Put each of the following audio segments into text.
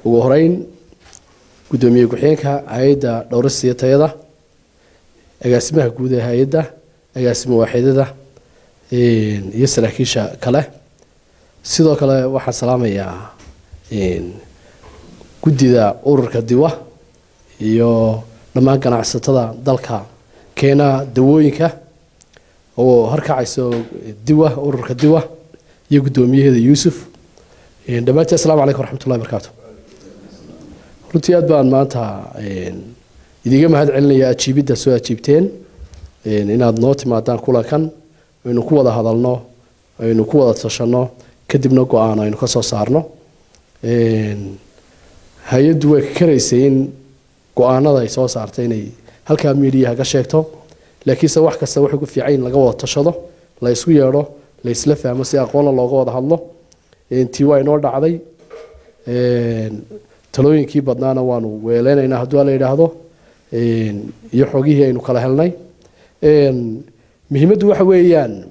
Ugu horeyn, guddoomiye ku-xigeenka hay-adda dhowrista iyo tayada, agaasimaha guud ee hay-adda, agaasimo waaxidada iyo saraakiisha kale. Sidoo kale waxaan salaamayaa guddida ururka Diwa iyo dhammaan ganacsatada dalka keena dawooyinka oo horkacayso Diwa, ururka Diwa iyo guddoomiyaheeda Yuusuf. Dhammaantiin asalamu calaykum waraxmatullahi barakaatu. Runtii aad baan maanta idiga mahad celinaya ajiibidda soo ajiibteen inaad noo timaadaan kulankan aynu ku wada hadalno, aynu ku wada tashanno, kadibna go-aan aynu ka soo saarno. Hay-addu way ka karaysay in go-aanada ay soo saartay inay halkaa miidiyaha ka sheegto, laakiinse wax kasta wuxuu ku fiican in laga wada tashado, la isku yeedho, la isla fahmo, si aqoonna looga wada hadlo. Tii waa inoo dhacday. Talooyinkii badnaana waanu weeleynaynaa hadduu la yidhaahdo, iyo xogihii aynu kala helnay. Muhiimaddu waxa weeyaan,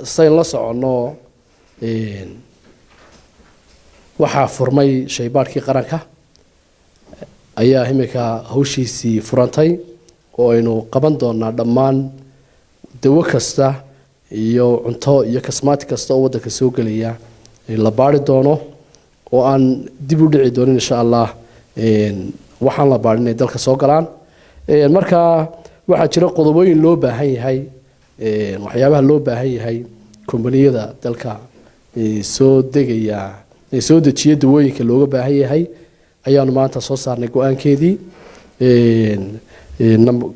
sayn la soconno, waxaa furmay shaybaadhkii qaranka ayaa imika hawshiisii furantay, oo aynu qaban doonaa dhammaan dawo kasta iyo cunto iyo cosmetic kasta oo waddanka soo gelaya la baari doono, oo aan dib u dhici doonin, insha Allah, waxaan la baarin inay dalka soo galaan. Marka waxaa jira qodobooyin loo baahan yahay, waxyaabaha loo baahan yahay kombaniyada dalka soo degaya, soo dejiya dawooyinka looga baahan yahay ayaanu maanta soo saarnay go-aankeedii.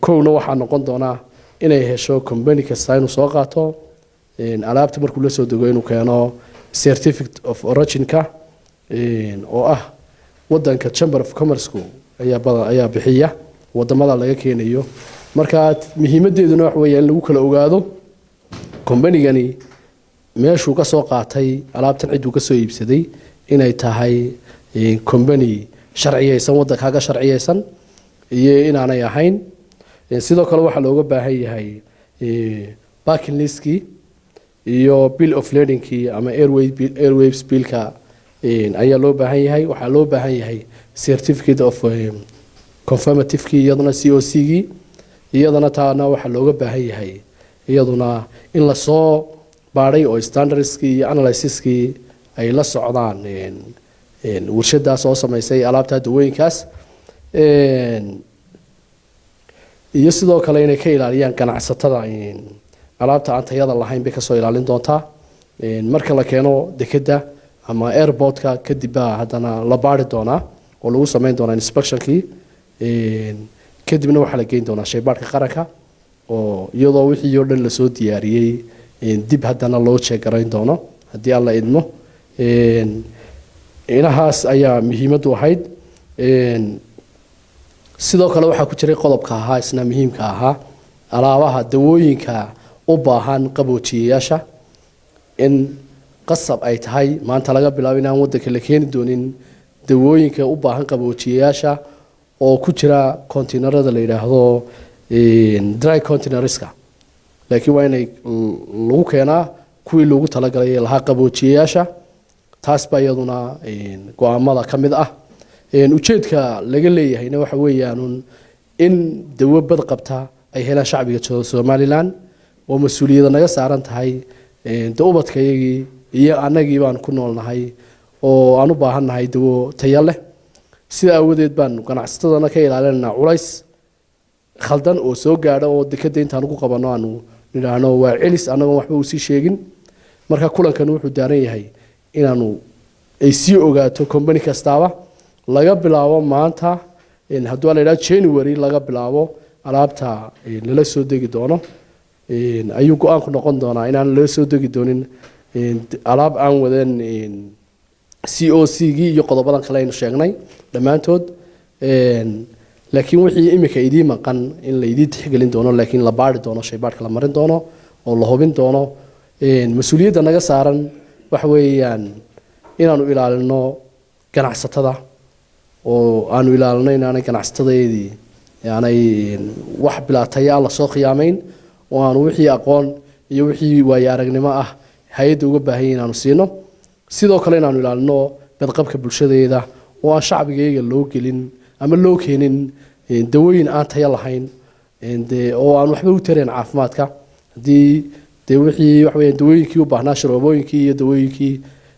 Kowna waxaa noqon doonaa inay hesho combany kasta inuu soo qaato alaabta markuu la soo dego inuu keeno certificate of originka, oo ah wadanka Chamber of Commerceku ayaa badan ayaa bixiya wadamada laga keenayo. Marka muhiimadeeduna waxa weeya in lagu kala ogaado combanigani meeshuu ka soo qaatay alaabtan, cidduu ka soo iibsaday, inay tahay combany sharciyeysan, waddankaaga sharciyeysan iyo inaanay ahayn. Sidoo kale waxaa looga baahan yahay packing listkii iyo bill of ladingkii ama airway billka ayaa loo baahan yahay. Waxaa loo baahan yahay certificate of conformitykii, iyaduna COC gii, iyadana taana waxaa looga baahan yahay iyaduna in lasoo baadhay oo standardskii iyo analysiskii ay la socdaan warshadaas oo samaysay alaabta dawooyinkaas. Iyo sidoo kale inay ka ilaaliyaan ganacsatada alaabta aan tayada lahayn bay kasoo ilaalin doontaa. Marka la keeno dekeda ama airportka kadib baa haddana la baari doonaa oo lagu sameyn doonaa inspectionkii. Kadibna waxaa la geyn doonaa shaybaadhka qaranka, oo iyadoo wixii oo dhan lasoo diyaariyey dib haddana loo jeegarayn doono, haddii Alla idmo. Inahaas ayaa muhiimaddu ahayd. Sidoo kale waxaa ku jiray qodobka ahaa isna muhiimka ahaa alaabaha dawooyinka u baahan qaboojiyayaasha, in qasab ay tahay maanta laga bilaabo inaan wadanka la keeni doonin dawooyinka u baahan qaboojiyayaasha oo ku jira containerada la yidhaahdo dry containerska, laakiin waa inay lagu keenaa kuwii loogu talagalay lahaa qaboojiyayaasha. Taas baa iyaduna go-aamada ka mid ah. Ujeedka laga leeyahayna waxa weeyaan in dawo bad qabta ay helaan shacbiga Somaliland, oo mas-uuliyada naga saaran tahay. De ubadkayagii iyo annagii baan ku noolnahay oo aan u baahan nahay dawo tayo leh. Sida aawadeed baan ganacsatadana ka ilaalinaynaa culays khaldan oo soo gaadha, oo dekada intaan ugu qabano aanu nidhaahno waa celis, annagoon waxba usii sheegin. Marka kulankan wuxuu daaran yahay inaanu ay sii ogaato combany kastaaba laga bilaabo maanta, hadduu la yidhaha January laga bilaabo, alaabta lala soo degi doono ayuu go-aanku noqon doonaa inaan lala soo degi doonin alaab aan wadan COC gii iyo qodobadan kale aynu sheegnay dhammaantood. Laakiin wixii imika idiin maqan in la idiin tixgelin doono, laakiin la baari doono, shaybaadhka la marin doono oo la hubin doono. Mas-uuliyadda naga saaran waxa weeyaan inaanu ilaalino ganacsatada, oo aanu ilaalino inaanay ganacsatadayadii aanay wax bilaataya lasoo khiyaamayn, oo aanu wixii aqoon iyo wixii waayo aragnimo ah hay-adda uga baahan yahin inaanu siino. Sidoo kale inaanu ilaalino badqabka bulshadeeda. Oo aan shacbigayaga loo gelin ama loo keenin dawooyin aan tayo lahayn, dee oo aan waxba u tarayn caafimaadka. Haddii dee wixii waxa weeyaan dawooyinkii u baahnaa sharoobooyinkii iyo dawooyinkii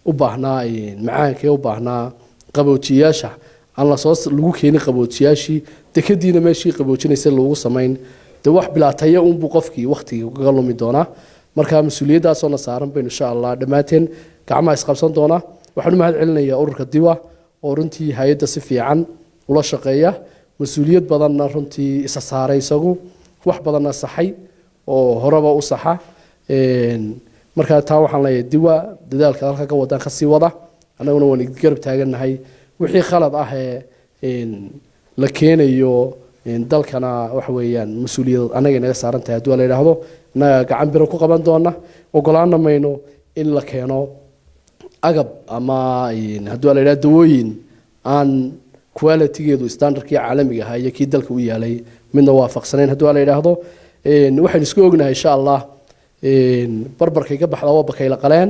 u baahnaa macaankii u baahnaa qaboojiyayaasha aan lasoo lagu keenin qaboojiyaashii, dekadiina meeshii qaboojinaysa loogu samayn, dee wax bilaa tayo unbuu qofkii waktigii kaga lumi doonaa. Marka mas-uuliyaddaasoo na saaran baynu insha Allah dhammaanteen gacmaha isqabsan doonaa. Waxaan u mahad celinayaa ururka Diwa oo runtii hay-adda si fiican ula shaqeeya, mas-uuliyad badanna runtii isa saaray, isagu wax badanna saxay oo horeba u saxa. Marka taa waxaan leeyahay, Diwa, dadaalka halka ka wadaan kasii wada, annaguna waan garab taagannahay. Wixii khalad ah ee la keenayo dalkana, waxa weeyaan mas-uuliyad annaga inaga saaran tahay. Haddii waa la yidhaahdo, annaga gacan biro ku qaban doona. Ogolaana mayno in la keeno agab ama, haddii waa la yidhahdo, dawooyin aan qualitygeedu standardkii caalamiga ahaa iyo kii dalka u yaalay midna waafaqsanayn. Haddii waa la yidhaahdo, waxaynu isku ognahay insha Allah, barbarkay ka baxda waa bakayla qaleen.